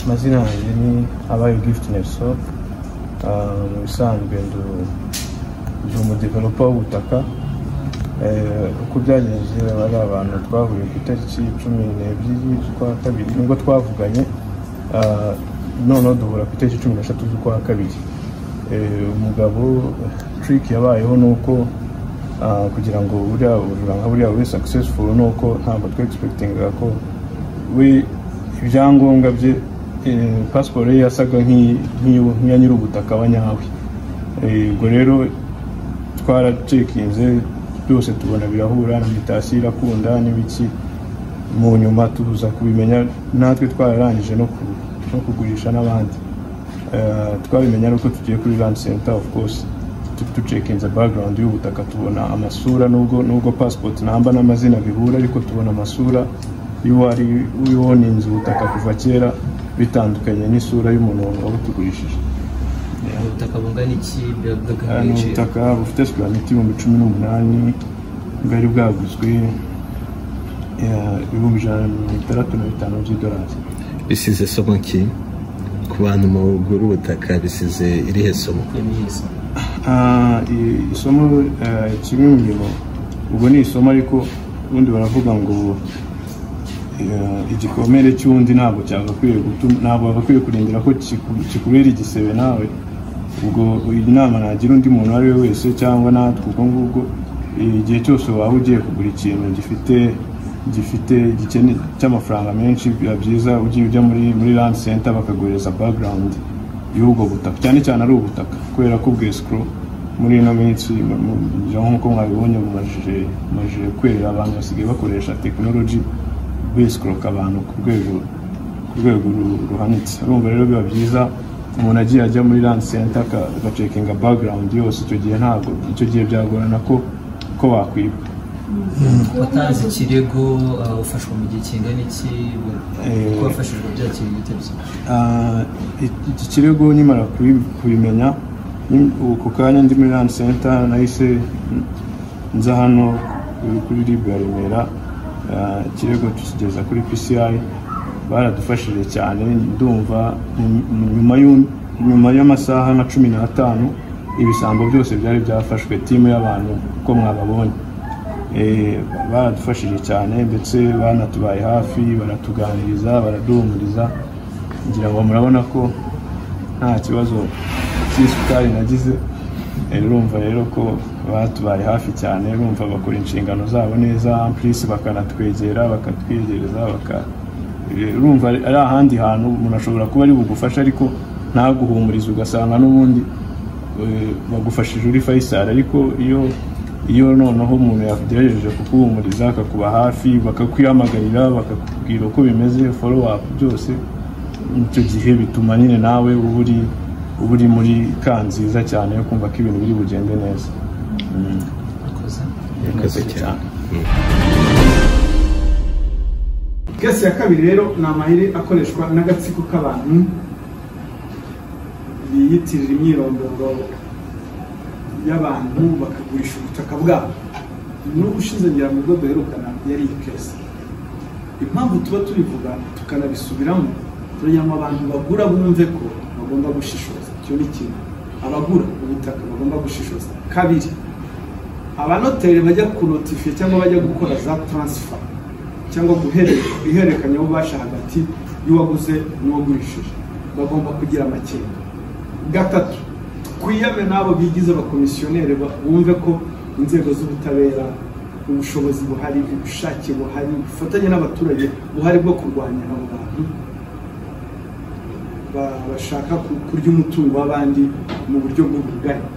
Amazina yanjye ni Abayo Gift Nelson. Mu bisanzwe ndi umudeveloper w'ubutaka. Uko byagenze, bari abantu twahuye ku itariki 12 z'ukwa kabiri, nibwo twavuganye, noneho duhura ku itariki 13 z'ukwa kabiri. Umugabo, trick yabayeho ni uko kugira ngo buriya bujura nka buriya bube successful, ni uko ntabwo twe expectingaga ko we ibyangombwa bye, pasiporo ye yasaga nk'iya nyir'ubutaka wa nyawe. Ubwo rero twaracekinze byose, tubona birahura na mutation irakunda n'ibiki. Mu nyuma tuza kubimenya natwe twararangije no kugurisha n'abandi. Twabimenya ari uko tugiye kuri Land Center, of course tucekinze background y'ubutaka, tubona amasura, nubwo passport number n'amazina bihura, ariko tubona amasura y'uwari uwoninze ubutaka kuva kera bitandukanye n'isura y'umuntu wabutugurishije. Ubutaka bungana iki? Ni ubutaka bufite square meter 18,000, bwari bwaguzwe 165,000 by'idolari. Bisize somo ki ku bantu mugura ubutaka? Bisize irihe somo? Isomo kimwe mu bintu, ubwo ni isomo, ariko ubundi baravuga ngo igikomere cy'undi ntabwo cyagakwiye gutuma, ntabwo bagakwiye kurindira ko kikubera igisebe nawe. Ubwo iyi nama nagira undi muntu uwo ari we wese cyangwa natwe ubwo ngubwo, igihe cyose waba ugiye kugura ikintu gifite gikene cy'amafaranga menshi, biba byiza ugiye ujya muri Land Center bakaguhereza background y'ubwo butaka, cyane cyane ari ubutaka, kubera ko ubwescroc muri ino minsi nk'uko mwabibonye bumajije kwera, abantu basigaye bakoresha tekinoloji bescroka abantu ku rwego ruhanitse. Urumva rero biba byiza umuntu agiye ajya muri Land Center agacekinga background yose. Icyo gihe ntabwo, icyo gihe byagorana ko wakwibwa. Watanze ikirego, ufashwa mu gihe kingana iki? Ko wafashijwe, byakira ibitebyo? Iki kirego nkimara kubimenya ako kanya ndi muri Land Center, nahise nza hano kuri RIB ya Remera. Ikirego tukigeza kuri PCI, baradufashije cyane. Ndumva nyuma y'amasaha nka 15 ibisambo byose byari byafashwe, team y'abantu uko mwababonye. Baradufashije cyane, ndetse banatubaye hafi, baratuganiriza, baraduhumuriza. Ngira ngo murabona ko nta kibazo cy'isukari nagize. Urumva rero ko batubaye hafi cyane, urumva bakora inshingano zabo neza, plus bakanatwegera, bakatwegereza, urumva ari ahandi hantu umuntu ashobora kuba ari bugufashe ariko ntaguhumurize, ugasanga n'ubundi bagufashije uri Faisal. Ariko iyo noneho umuntu yagerageje kukuhumuriza, akakuba hafi, bakakwihamagarira, bakakubwira uko bimeze, follow up byose, icyo gihe bituma nyine nawe uba uri muri ka nziza cyane yo kumva ko ibintu biri bugende neza. Murakoze. Murakoze cyane. Case ya kabiri rero ni amayeri akoreshwa n'agatsiko k'abantu biyitirira imyirondoro y'abantu bakagurisha ubutaka bwabo. N'ubushize ngira ngo ubwo duherukana yari iyi case. Impamvu tuba tubivuga tukanabisubiramo, turagira ngo abantu bagura bumve ko bagomba gushishoza. Icyo ni kimwe, abagura ubutaka bagomba gushishoza. Kabiri, abanoteri bajya kunotifiye cyangwa bajya gukora za transfer cyangwa ihererekanyabubasha hagati y'uwaguze n'uwagurishije bagomba kugira amakenga. Gatatu, twiyame n'abo bigize abakomisiyoneri, bumve ko inzego z'ubutabera ubushobozi buhari, ubushake buhari, ubufatanye n'abaturage buhari bwo kurwanya abo bantu bashaka kurya umutungo w'abandi mu buryo bw'uburiganya.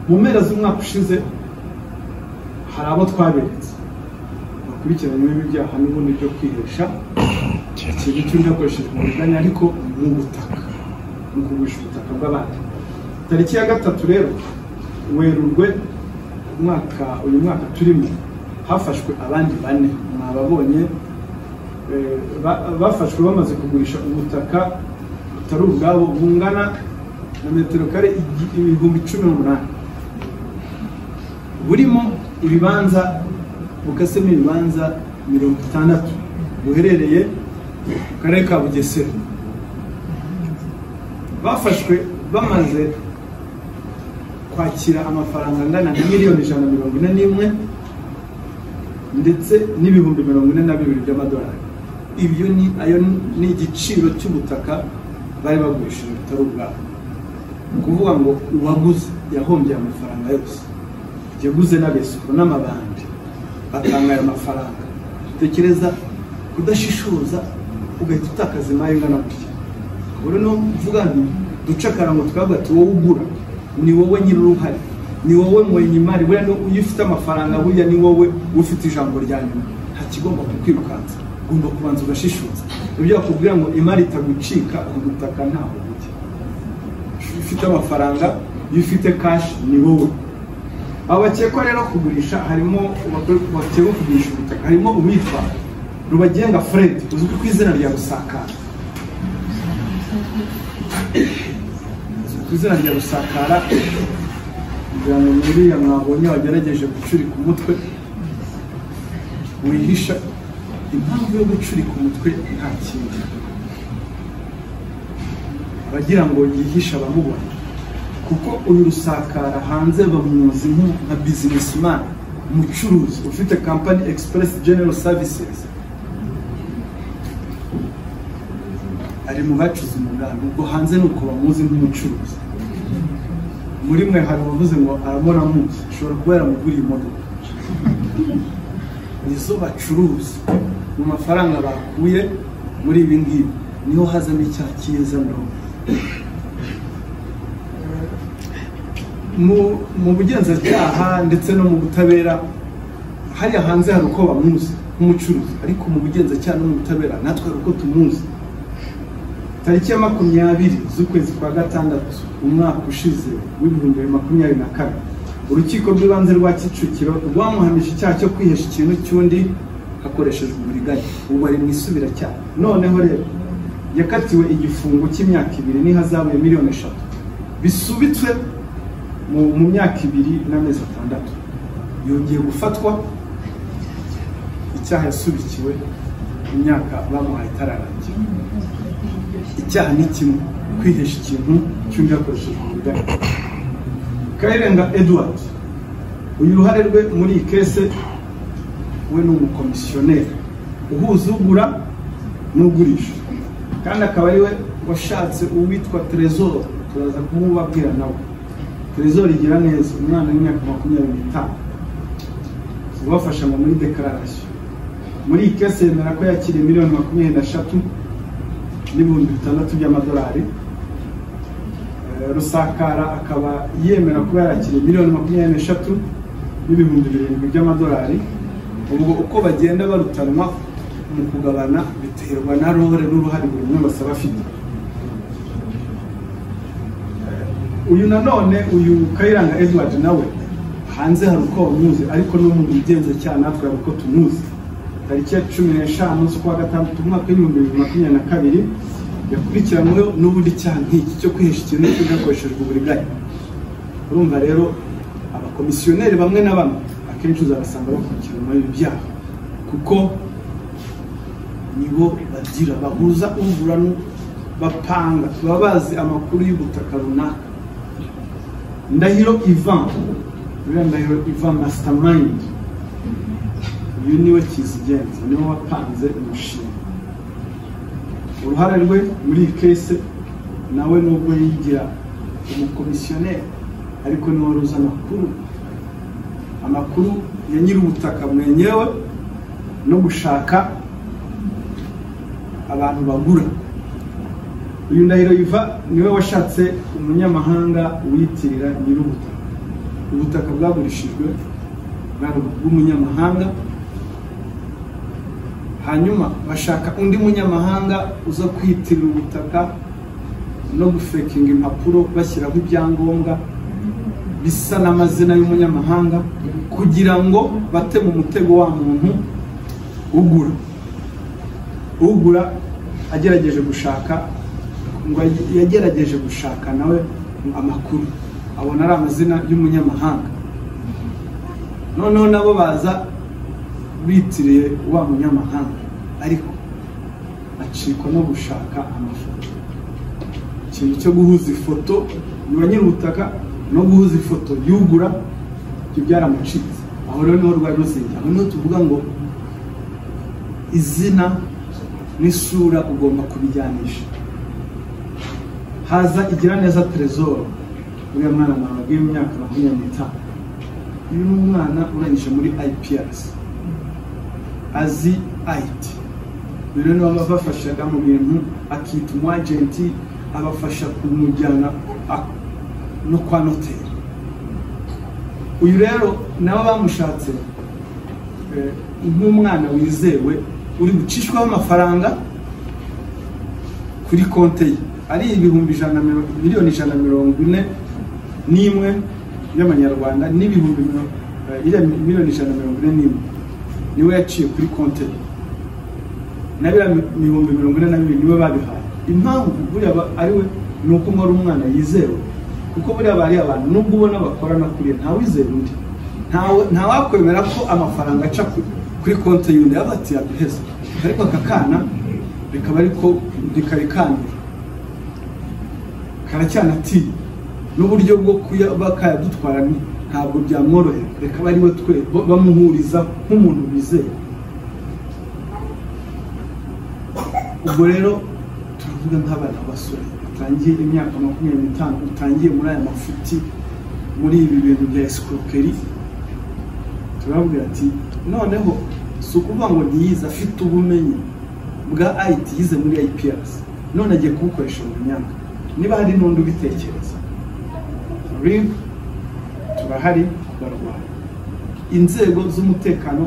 Mu mpera z'umwaka ushize hari abo twaberetse bakurikiranyweho ibyaha n'ubundi byo kwihesha ikintu cy'undi hakoreshejwe uburiganya, ariko mu butaka, mu kugurisha ubutaka bw'abandi. Tariki ya 3 rero Werurwe umwaka, uyu mwaka turimo, hafashwe abandi bane mwababonye. Bafashwe bamaze kugurisha ubutaka butari ubwabo bungana na metero kare 18,000, burimo ibibanza, bukasemo ibibanza 60, buherereye mu karere ka Bugesera. Bafashwe bamaze kwakira amafaranga angana na 141,000,000 ndetse n'42,000 by'amadolari. Ibyo ni ayo ni igiciro cy'ubutaka bari bagurishije bitari ubwabo. Kuvuga ngo uwaguze yahombye amafaranga yose, yaguze n'abesuko n'amabandi batanga aya mafaranga. Tekereza kudashishoza ugahita utakaza imari ingana gutya. Ubwo no mvuga nti duce akarango twavuga ati wowe ugura ni wowe nyir'uruhare, ni wowe mwenye imari, buriya iyo ufite amafaranga burya ni wowe ufite ijambo rya nyuma, nta kigomba kukwirukansa, ugomba kubanza ugashishoza. Ibyo bakubwira ngo imari itagucika ubutaka ntaho bujya. Iyo ufite amafaranga, iyo ufite cash ni wowe. Abo bakekwa rero kugurisha harimo bakekwa kugurisha ubutaka harimo uwitwa Rubagenga Fred uzwi ku izina rya Rusakara. Ku izina rya Rusakara kugira ngo muriya mwabonye wagerageje gucurika umutwe wihisha. Impamvu yo gucurika umutwe nta kindi, abagira ngo yihisha abamubona, kuko uyu Rusakara hanze bamuzi nka businessman, umucuruzi ufite company Express General Services, ari mu bacuze umugambi. Ubwo hanze nuko bamuzi nk'umucuruzi. Muri mwe hari abavuze ngo arabona muzi, ashobora kuba yaramuguriye imodoka. Nizo bacuruza mu mafaranga bakuye muri ibi ngibi, niho hazamo icyaha cyiza. Mu bugenzacyaha ndetse no mu butabera hariya hanze hari uko bamuzi nk'umucuruzi, ariko mu bugenzacyaha no mu butabera natwe hari uko tumuzi. Tariki ya 20 z'ukwezi kwa gatandatu umwaka ushize w'2024, urukiko rw'ibanze rwa Kicukiro rwamuhamije icyaha cyo kwihesha ikintu cy'undi hakoreshejwe uburiganya. Ubu ari mu isubiracyaha. Noneho rero yakatiwe igifungo cy'imyaka 2 n'ihazabu ya 3,000,000 bisubitswe mu myaka 2 n'amezi 6. Yongeye gufatwa icyaha yasubikiwe imyaka bamuhaye itararangira. Icyaha ni kimwe, kwihesha ikintu cy'undi hakoreshejwe uburiganya. Kayirenga Edward, uyu uruhare rwe muri iyi kese, we ni umukomisiyoneri uhuza ugura n'ugurisha, kandi akaba ari we washatse uwitwa Trésor, turaza kumubabwira nawe. Trésor igira neza, umwana w'imyaka 25, ubafasha muri declaration. Muri iyi kese yemera ko yakiriye 23,600,000 by'amadolari. Rusakara akaba yemera kuba yarakiriye 23,700,000 by'amadolari. Ubwo uko bagenda barutanwa mu kugabana biterwa na role n'uruhare buri umwe basaba afite. Uyu nanone uyu Kayiranga Edward nawe hanze hari uko bamuzi, ariko no mu bugenzacyaha natwe hari uko tumuzi. Tariki ya 15 z'ukwa gatandatu umwaka w'2022 yakurikiranyweho n'ubundi cyaha nk'iki cyo kwihesha ikintu cy'undi hakoreshejwe uburiganya. Urumva rero abakomisiyoneri bamwe na bamwe akenshi uzabasanga bakurikiranwa ibi byaha, kuko nibo bagira bahuza ugura bapanga, baba bazi amakuru y'ubutaka runaka. Ndahiro Ivan, uriya Ndahiro Ivan mastermind, uyu niwe kizigenza, niwe wapanze umushinga. Uruhare rwe muri iyi kese nawe nubwo yigira umukomisiyoneri, ariko niwe waruzi amakuru ya nyir'ubutaka mwenyewe no gushaka abantu bagura. Uyu Ndahiro Ivan niwe washatse umunyamahanga wiyitirira nyir'ubutaka. Ubutaka bwagurishijwe bwari bw'umunyamahanga, hanyuma bashaka undi munyamahanga uza kwiyitirira ubutaka no gufekinga impapuro bashyiraho ibyangombwa bisa n'amazina y'umunyamahanga kugira ngo bate mu mutego wa muntu ugura. Ugura agerageje gushaka, ngo yagerageje gushaka nawe amakuru abona ari amazina y'umunyamahanga, noneho nabo baza bitiriye wa munyamahanga, ariko acikwa no gushaka amafoto. Ikintu cyo guhuza ifoto ya nyir'ubutaka no guhuza ifoto yugura, ibyo byaramucitse. Aho rero niho rwari ruzingiye. Aho niho tuvuga ngo izina n'isura ugomba kubijyanisha. Haza Igiraneza Trésor, uriya mwana nababwiye imyaka 25. Uyu ni umwana urangije muri IPRC, azi IT. Rero nibo babafashaga mu bintu, akita umu agent abafasha kumujyana no kwa noteri. Uyu rero nabo bamushatse nk'umwana wizewe uri gucishwaho amafaranga kuri konte ye, ari 141,000,000 y'amanyarwanda n'ibihumbi 141,000,000 niwe yaciye kuri konte ye, na biriya 42,000 niwe babihaye. Impamvu buriya ari we ni uko ari umwana yizewe, kuko buriya bari abantu nubwo ubona bakorana kuriya ntawizera undi, ntawakwemera ko amafaranga aca kuri konte y'undi, yaba ati yaduheza. Ariko aka kana bikaba ariko ntikarikanura, karacyanatinya n'uburyo bwo bakayadutwara ntabwo byamworohera, reka ari we twe bamuhuriza nk'umuntu bizeye. Ubwo rero turavuga nk'abana b'abasore utangiye imyaka 25, utangiye muri aya mafuti, muri ibi bintu bya escroquerie, turababwira ati noneho si ukuvuga ngo ntiyize, afite ubumenyi bwa IT yize muri IPRC, none agiye kubukoresha mu myaka. Niba hari n'undi ubitekereza, RIB turahari kubarwanya, inzego z'umutekano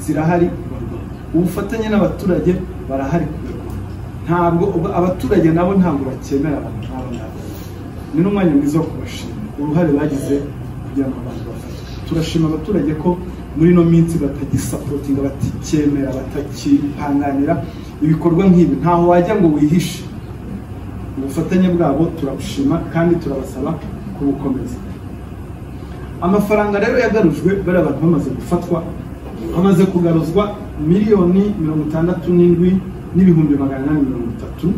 zirahari kubarwanya, ubufatanye n'abaturage barahari kubarwanya. Ntabwo abaturage nabo ntabwo bakemera abantu nk'aba ngaba. Ni n'umwanya mwiza wo kubashima uruhare bagize kugira ngo abantu bafatwe. Turashima abaturage ko muri ino minsi batagisapotinga, batikemera, batakihanganira ibikorwa nk'ibi. Ntaho wajya ngo wihishe. Ubufatanye bwabo turabushima kandi turabasaba kubukomeza. Amafaranga rero yagarujwe bari abantu bamaze gufatwa, bamaze kugaruzwa 67,830,000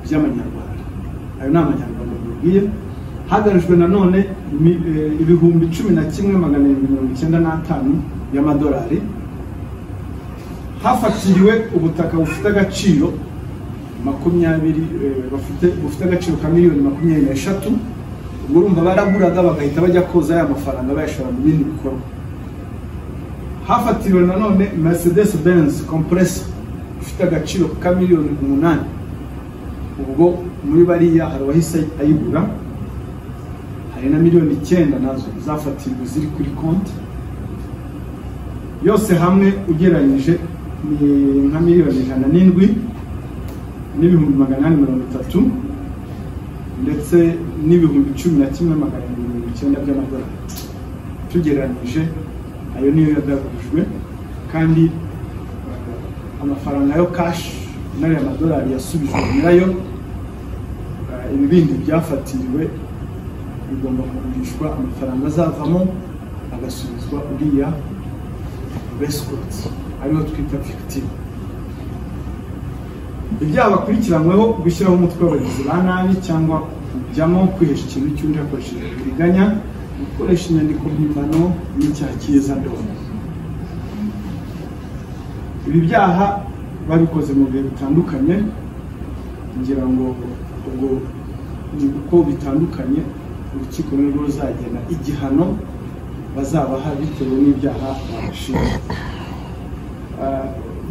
by'amanyarwanda. Ayo ni amanyarwanda mbabwiye. Hagarujwe nanone 11,795 y'amadolari. Hafatiriwe ubutaka bufite agaciro bufite agaciro ka 23,000,000. Ubwo urumva baraguraga bagahita bajya koza aya mafaranga bayashora mu bindi bikorwa. Hafatiriwe nanone Mercedes Benz Compressor ifite agaciro ka 8,000,000. Ubwo muri bariya hari uwahise ayigura. Hari na 9,000,000 nazo zafatiriwe ziri kuri konti. Yose hamwe ugereranyije ni nka 107,830,000 ndetse n'11,790 by'amadolari. Tugereranyije ayo niyo yagarujwe, kandi amafaranga yo cash n'aya madolari yasubijwe nyirayo. Ibi bindi byafatiriwe bigomba kugurishwa, amafaranga azavamo agasubizwa uriya escort ariho twita victime. Ibyaha bakurikiranyweho gushyiraho umutwe w'abagizi ba nabi cyangwa kujyamo, kwihesha ikintu cy'undi hakoreshejwe uburiganya, gukoresha inyandiko mpimbano n'icyaha cy'iyezandonke. Ibi byaha babikoze mu bihe bitandukanye, ngira ngo ubwo ni uko bitandukanye, urukiko nirwo ruzagena igihano bazabaha bitewe n'ibyaha babashinja.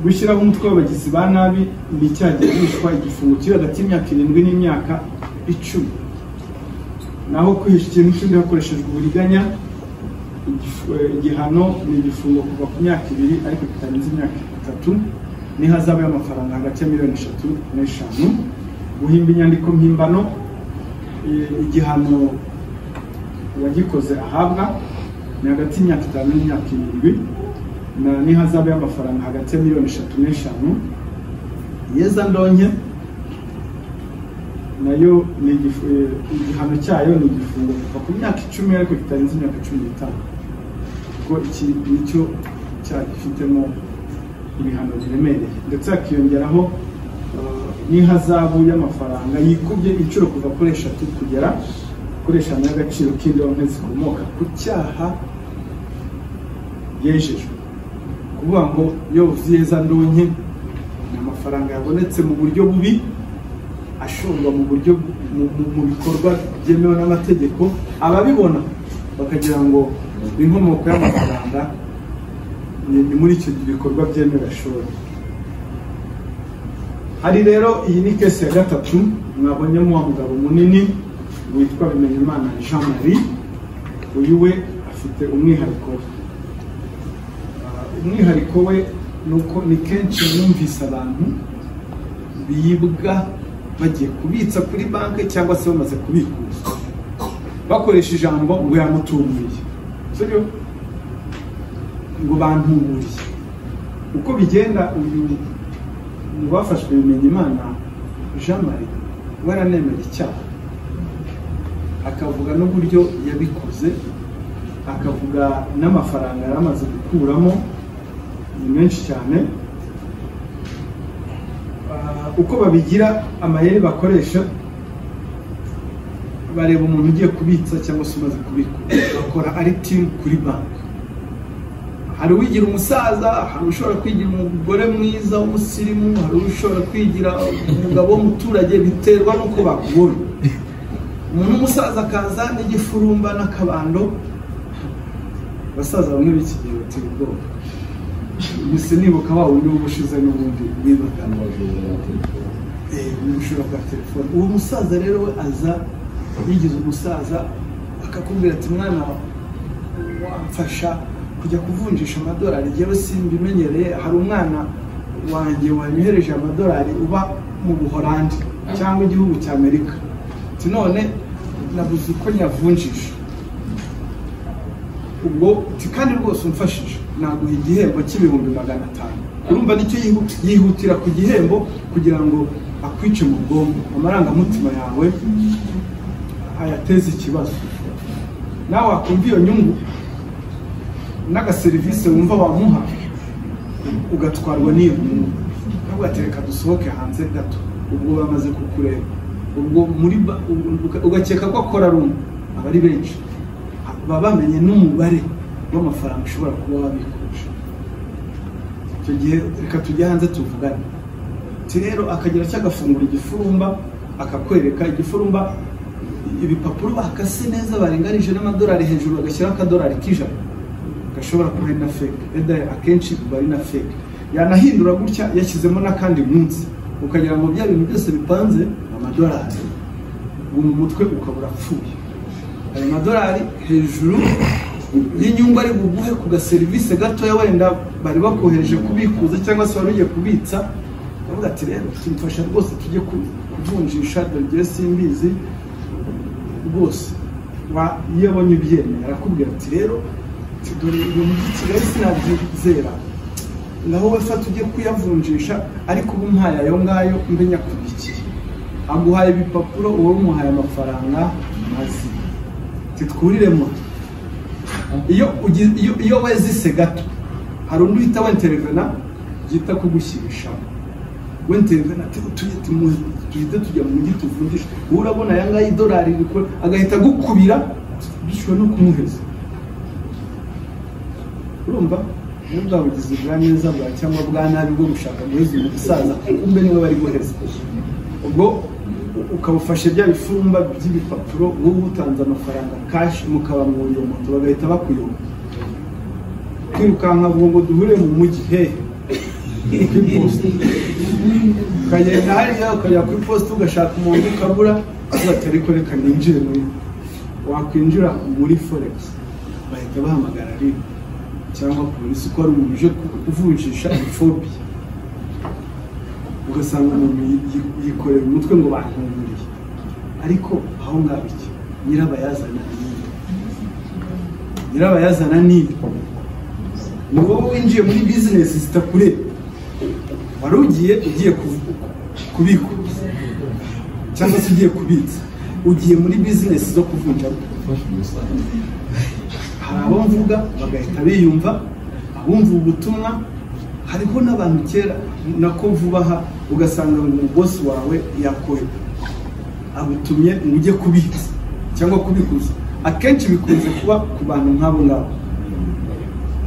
Gushyiraho umutwe w'abagizi ba nabi ni icyaha gihanishwa igifungo kiri hagati y'imyaka 7 n'imyaka 10. Naho kwihisha ikintu cy'undi hakoreshejwe uburiganya, igihano ni igifungo kuva ku myaka 2 ariko kitarenze imyaka 3, n'ihazabu y'amafaranga hagati ya 3 na 5,000,000. Guhimba inyandiko mpimbano, igihano uwagikoze ahabwa ni hagati y'imyaka 5 n'imyaka 7, n'ihazabu y'amafaranga hagati ya 3 na 5,000,000. Iyezandonke nayo ni igihano cyayo ni igifungo kuva ku myaka 10 ariko kitarenze imyaka 15. Ubwo iki nicyo cyaha gifitemo ibihano biremereye, ndetse hakiyongeraho n'ihazabu y'amafaranga y'amafaranga yikubye inshuro kuva kuri 3 kugera kuri 5 y'agaciro k'indonke zikomoka ku cyaha yejejwe. Kuvuga ngo iyo uvuze ndonke ni amafaranga yabonetse mu buryo bubi, ashorwa mu buryo mu bikorwa byemewe n'amategeko, ababibona bakagira ngo inkomoko y'amafaranga ni muri icyo bikorwa byemewe ashora. Hari rero iyi ni kesi ya 3 mwabonyemo wa mugabo munini witwa Bimenyimana Jean Marie. Uyu we afite umwihariko we. Umwihariko we nuko ni kenshi mwumvise abantu bibwa bagiye kubitsa kuri banki cyangwa se bamaze kubikuza, bakoresha ijambo ngo yamutuburiye, sibyo, ngo bantuburiye. Uko bigenda, uyu mu bafashwe Bimenyimana Jean Marie waranemera icyaha, akavuga n'uburyo yabikoze, akavuga n'amafaranga yari amaze gukuramo ni menshi cyane. Uko babigira, amayeri bakoresha, bareba umuntu ugiye kubitsa cyangwa se umaze kubikuza, bakora ari team kuri banki. Hari uwigira umusaza, hari ushobora kwigira umugore mwiza w'umusirimu, hari ushobora kwigira umugabo w'umuturage, biterwa n'uko bakubonye. Umuntu w'umusaza akaza n'igifurumba n'akabando. Abasaza bamwe b'iki gihe batera ubwoba. Gusa nibuka wa wundi w'ubushize n'ubundi wibaga ubujura bwa telefone. Uwo musaza rero we aza yigize umusaza, akakubwira ati mwana wamfasha kujya kuvunjisha amadolari, njyewe simbimenyereye, hari umwana wanjye wanyohereje amadolari uba mu Buholandi cyangwa igihugu cya Amerika, ati none nabuze uko nyavunjisha. Ubwo kandi rwose umfashije naguha igihembo cy'500,000. Urumva nicyo yihutira ku gihembo kugira ngo akwice mu bwonko, amarangamutima yawe ayateze ikibazo. Nawe wakumva iyo nyungu n'agaserivisi wumva wamuha ugatwarwa n'iyo nyungu, ukavuga ati reka dusohoke hanze gato. Ubwo bamaze kukureba, ubwo muri ugakeka ko akora rumwe, aba ari benshi baba bamenye n'umubare w'amafaranga ushobora kuba wabikuje. Icyo gihe reka tujye hanze tuvugane. Ati rero akagira cyo agafungura igifurumba, akakwereka igifurumba, ibipapuro bakase neza barenganije n'amadolari hejuru, bagashyiraho akadolari k'ijana gashobora kuba ari na fake, akenshi biba ari na fake. Yanahindura gutya yashyizemo n'akandi munsi, ukagira ngo bya bintu byose bipanze amadolari, ubu mu mutwe ukabura apfuye. Ayo madolari hejuru y'inyungu ari buguhe ku gaserivisi gatoya wenda bari bakohereje kubikuza cyangwa se wari ugiye kubitsa, bavuga ati rero tumfasha rwose tujye kuvunjisha, dore njyewe simbizi rwose. Iyo abonye ubyemeye arakubwira ati rero dore ibintu by'i Kigali sinabyizera, naho we fata ujye kuyavunjisha, ariko ubu mpaye ayo ngayo mbe nyakubikiye. Aguhaye ibipapuro, wowe umuhaye amafaranga mazima. Titwurire moto. Iyo wezise gato, hari undi uhita wenterevena byita kugushyirishamo. Wenterevena ati tuhite tujya mu mujyi tuvunjishe, wowe urabona aya ngaya idolari agahita agukubira, bishobora no kumuheza. Urumva niyo bwa bugizi bwa neza bwa cyangwa bwa nabi bwo gushaka guheza umusaza, kumbe niwe bari guheza. Ubwo ukabufashe bya bifurumba by'ibipapuro, wowe utanze amafaranga cash, mukaba mu iyo moto bagahita bakuyoba. Kwirukanka ngo duhure mu mujyi hehe, ku iposita. Ukagenda hariya ukajya ku iposita ugashaka umuntu ukabura, ugatera ariko reka ninjire muri, wakwinjira muri forex bahita bahamagara RIB cyangwa polisi ko ari umuntu uje kuvunjisha ifobiya. Ugasanga umuntu yikorera umutwe ngo bantuburiye, ariko aho ngaho iki nyirabayazana ninde? Nyirabayazana ninde? Ni wowe winjiye muri bizinesi zitakureba, wari ugiye kubikuza cyangwa se ugiye kubitsa, ugiye muri bizinesi zo kuvunja. Hari abo mvuga bagahita biyumva, abumva ubutumwa. Hariho n'abantu kera nako vuba aha ugasanga ngo umubosi wawe yakoye agutumye ngo ujye kubitsa cyangwa kubikuza. Akenshi bikunze kuba ku bantu nk'abo ngabo.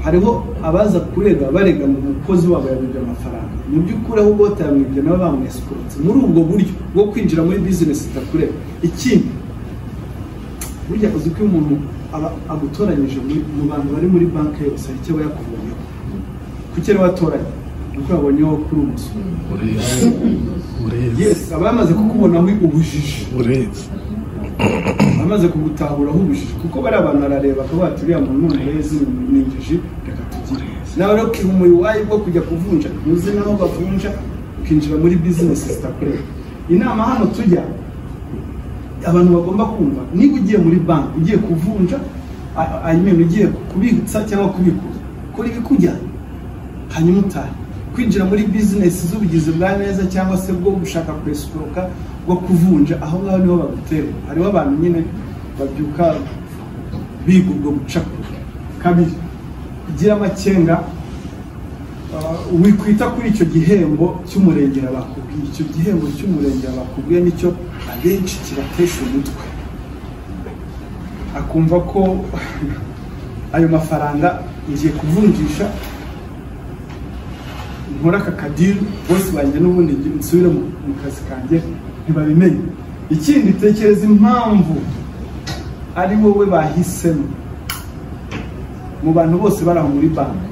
Hariho abaza kurega barega mu mukozi wabo yabibye amafaranga, mu by'ukuri ahubwo batayamwibye nabo bamwesikorotse muri ubwo buryo bwo kwinjira muri bizinesi itakureba. Ikindi, burya uzi ko iyo umuntu aba agutoranyije mu bantu bari muri banki yose, hari icyo aba yakubonyeho. Kuki rero watoranye? Nuko yabonyeho kuri umusoro. Yes, aba yamaze kukubonaho ubujiji, amaze kugutahuraho ubujiji, kuko bari abantu arareba akavuga ati uriya muntu ni umurezi, ni injiji, reka tugire. Nawe rero ukiha umuyuwayi bwo kujya kuvunja, ntuzi n'aho bavunja, ukinjira muri bizinesi zitakureba. Inama hano tujya abantu bagomba kumva, niba ugiye muri banki ugiye kuvunja, I mean ugiye kubitsa cyangwa kubikuza, kora ibikujyana hanyuma utahe. Kwinjira muri bizinesi z'ubugizi bwa neza cyangwa se bwo gushaka kwesikoroka bwo kuvunja, aho ngaho niho bagutera. Hariho abantu nyine babyuka biga ubwo bucakura. Kabiri, gira amakenga, wikwita kuri icyo gihembo cy'umurengera bakubwiye. Icyo gihembo cy'umurengera bakubwiye nicyo abenshi kibatesha umutwe, akumva ko ayo mafaranga ngiye kuvunjisha nkora aka kadiru bose banjye n'ubundi nsubire mu kazi kanjye ntibabimenye. Ikindi, tekereza impamvu ari wowe bahisemo mu bantu bose bari aho muri banki.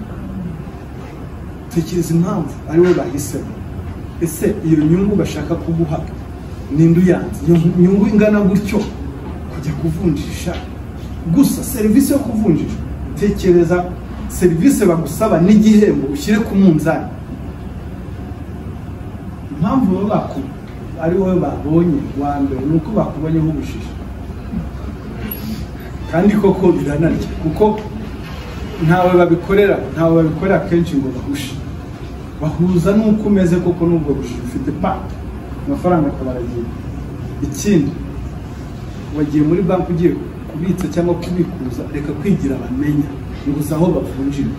Tekereza impamvu ari wowe bahisemo. Ese iyo nyungu bashaka kuguha ninde uyanze? Iyo nyungu ingana gutyo kujya kuvunjisha gusa, serivisi yo kuvunjisha, tekereza serivisi bagusaba n'igihembo ushyire ku munzani. Impamvu baba ari wowe babonye wa mbere ni uko bakubonyeho ubujiji, kandi koko biranarya, kuko ntawe babikorera, ntawe babikorera kenshi ngo bahushe, bahuza n'uko umeze koko n'ubwo bujiji ufite, pa amafaranga akaba aragiye. Ikindi, wagiye muri banki ugiye kubitsa cyangwa kubikuza, reka kwigira bamenya ngo aho bavunjira.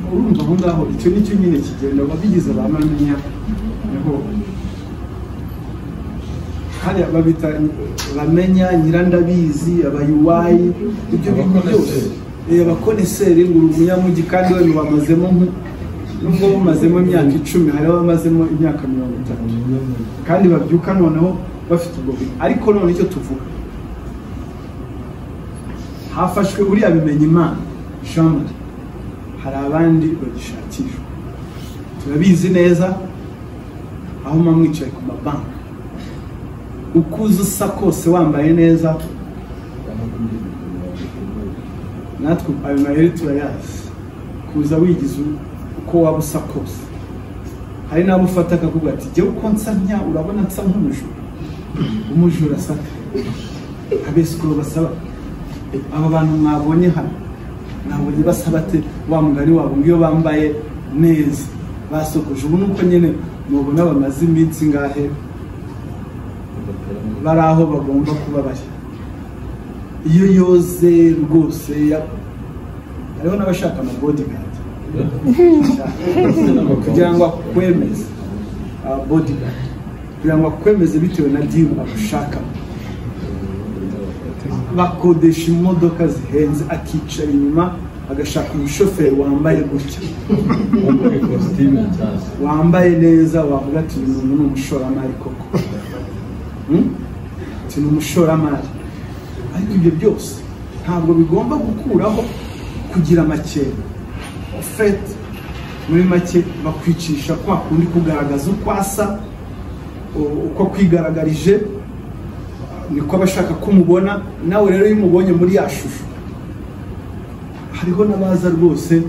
Urumva aho ngaho icyo nicyo nyine kigenda babigize bamenya, niho hariya babita bamenya nyirandabizi, abayuwayi, ibyo bintu byose, abakoneseri ngo uri umunyamujyi kandi wenda bamazemo nubwo bamazemo imyaka 10, hari abamazemo imyaka 30, kandi babyuka noneho bafite ubwo bintu. Ariko none icyo tuvuga, hafashwe uriya Bimenyimana Jean Marie, hari abandi bagishakishwa, turabizi neza aho mwicaye ku mabanki, ukuze usa kose wambaye neza, natwe ayo mayeri turayazi, kuza wigize uko waba usa kose. Hari n'abo ufata akavuga ati jyewe uko nsa ntya, urabona nsa nk'umujura. Umujura asaka abesikoro basaba. Aba bantu mwabonye hano, mwabonye basaba ate wa mugani wabo iyo bambaye neza basokoje. Ubu nuko nyine mubona bamaze iminsi ngahe bari aho bagomba kuba bari. Iyo yoze rwose, hariho n'abashaka ama bodyguard kugira ngo akwemeze, bodyguard kugira ngo akwemeze bitewe na deal agushaka. Bakodesha imodoka zihenze, akicara inyuma agashaka umushoferi wambaye gutya, wambaye neza, wavuga ati uyu muntu ni umushoramari koko, ati ni umushoramari. Ariko ibyo byose ntabwo bigomba gukuraho kugira amakenga. Ofete muri make bakwicisha kwa kundi kugaragaza uko asa, uko kwigaragarije niko abashaka kumubona. Nawe rero iyo umubonye muri ya shusho, hariho n'abaza rwose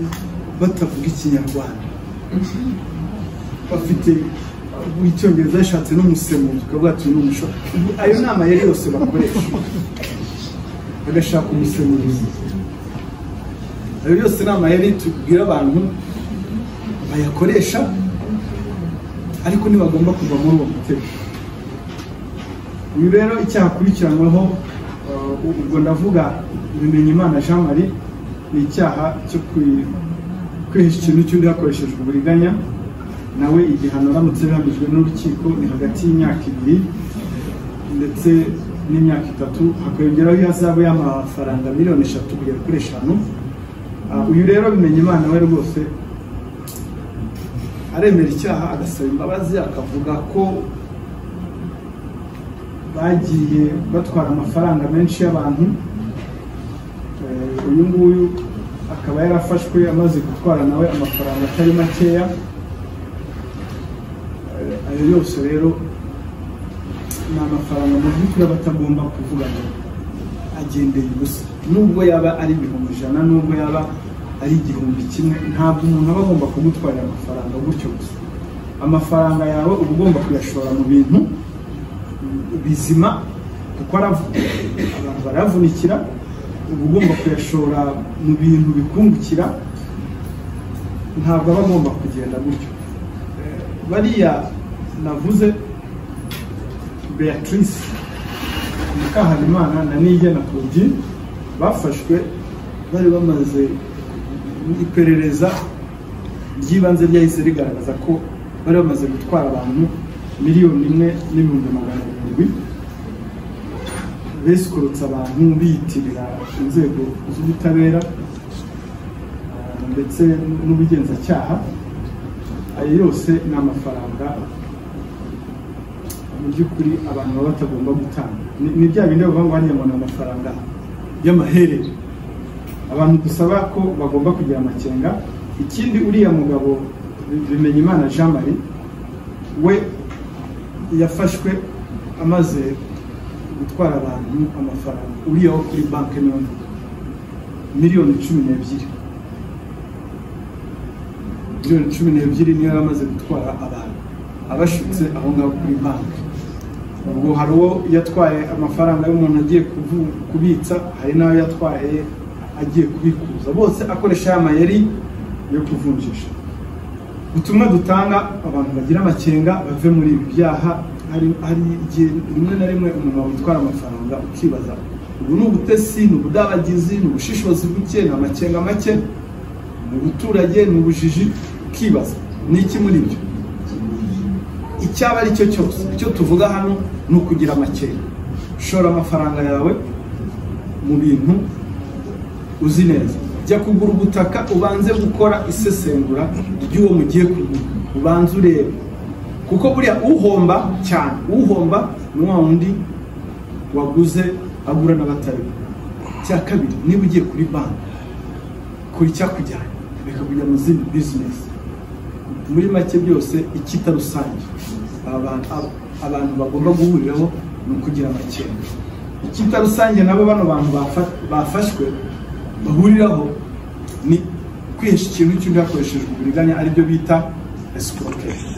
batavuga ikinyarwanda, bafite icyongereza yashatse n'umusemuzi, ukavuga ati ni umusho. Ayo ni amayeri yose bakoresha, bagashaka umusemuzi. Ayo yose ni amayeri tubwira abantu bayakoresha, ariko ntibagomba kuva muri uwo mutego. Uyu rero icyaha akurikiranyweho, ubwo ndavuga Bimenyimana Jean Marie, ni icyaha cyo kwihisha ikintu cy'undi hakoreshejwe uburiganya. Nawe igihano aramutse bihamijwe n'urukiko ni hagati y'imyaka 2 ndetse n'imyaka 3, hakiyongeraho ihazabu y'amafaranga miliyoni 3 kugera kuri 5. Uyu rero Bimenyimana we rwose aremera icyaha, agasaba imbabazi, akavuga ko bagiye batwara amafaranga menshi y'abantu. Uyu nguyu akaba yarafashwe amaze gutwara nawe amafaranga atari makeya. Ayo yose rero ni amafaranga mu by'ukuri aba atagomba kuvuga ngo agendeye ubusa, nubwo yaba ari 100,000, nubwo yaba ari 1000, ntabwo umuntu aba agomba kugutwarira amafaranga gutyo gusa. Amafaranga yawe uba ugomba kuyashora mu bintu bizima, kuko abantu barayavunikira, uba ugomba kuyashora mu bintu bikungukira, ntabwo aba agomba kugenda gutyo. Bariya navuze Beatrice Mukahabimana na Niyigena Claudine bafashwe bari bamaze iperereza ry'ibanze ryahise rigaragaza ko bari bamaze gutwara abantu 1,700,000, besikorotse abantu biyitirira inzego z'ubutabera ndetse n'ubugenzacyaha. Ayo yose ni amafaranga mu by'ukuri abantu baba batagomba gutanga. Ni bya bindi bavuga ngo hariya ngo ni amafaranga y'amaherere. Abantu dusaba ko bagomba kugira amakenga. Ikindi, uriya mugabo Bimenyimana Jean Marie we yafashwe amaze gutwara abantu amafaranga, uriya wo kuri banki none miliyoni 12, miliyoni 12 niyo yari amaze gutwara abantu abashutse aho ngaho kuri banki. Ubwo hari uwo yatwaye amafaranga y'umuntu agiye kubitsa, hari n'ayo yatwaye agiye kubikuza, bose akoresha ya mayeri yo kuvunjisha. Ubutumwa dutanga, abantu bagira amakenga bave muri ibi byaha. Hari igihe rimwe na rimwe umuntu witwara amafaranga ukibaza ubu ni ubutesi, ni ubudabagizi, ni ubushishozi buke, ni amakenga make, ni ubuturage, ni ubujiji, ukibaza ni iki muri ibyo. Icyaba ari cyo cyose, icyo tuvuga hano ni ukugira amakenga. Shora amafaranga yawe mu bintu uzi neza. Jya kugura ubutaka ubanze gukora isesengura ry'uwo mugiye kugura, ubanze urebe, kuko buriya uhomba cyane, uhomba ni wa wundi waguze agura n'abatari. Cya kabiri, niba ugiye kuri banki, kuri icyakujyanye, reka kujya mu zindi bizinesi. Muri make byose icyita rusange abantu bagomba guhuriraho ni ukugira amakenga. Icyita rusange nabo bano bantu bafashwe bahuriraho ni kwihesha ikintu cy'undi hakoreshejwe uburiganya, aribyo bita escroquerie.